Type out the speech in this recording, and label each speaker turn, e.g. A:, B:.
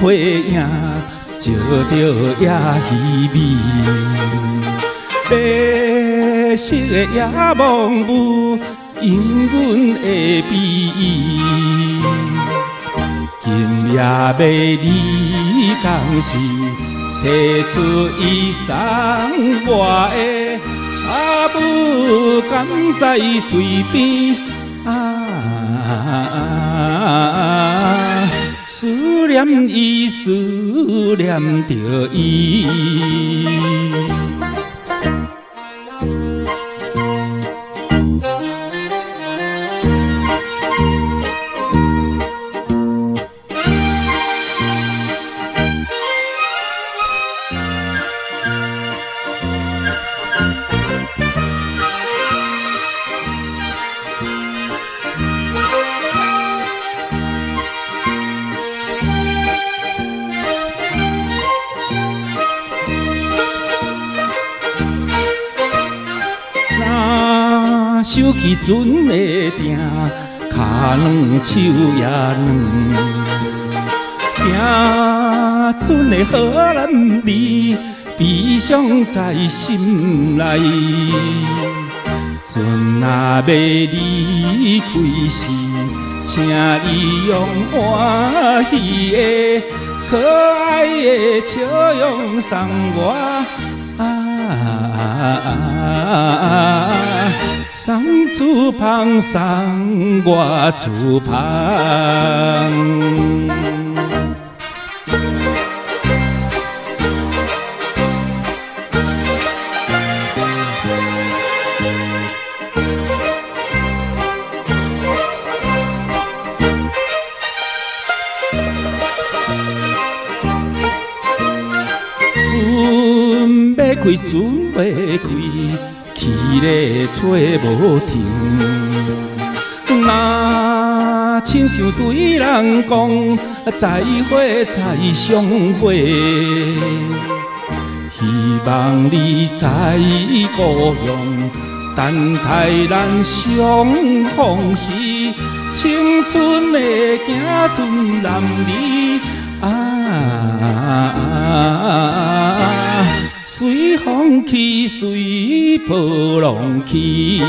A: 花影，照著也稀微。白色的野望霧，氤氲的美。今夜欲離工時，提出伊送我的阿母，敢在嘴邊？啊，思念伊，思念著伊。收起船的定，跤軟手也軟。行船的好男兒，悲傷在心內。船若欲離開時，請你用歡喜的、可愛的笑容送我。啊，送厝芳，送我厝芳。船欲開，船欲開，去咧揣無停。若親像對人講，再會再相會。希望你在故鄉，等待咱相逢時，青春的行船男兒啊，隨風去，隨波浪去。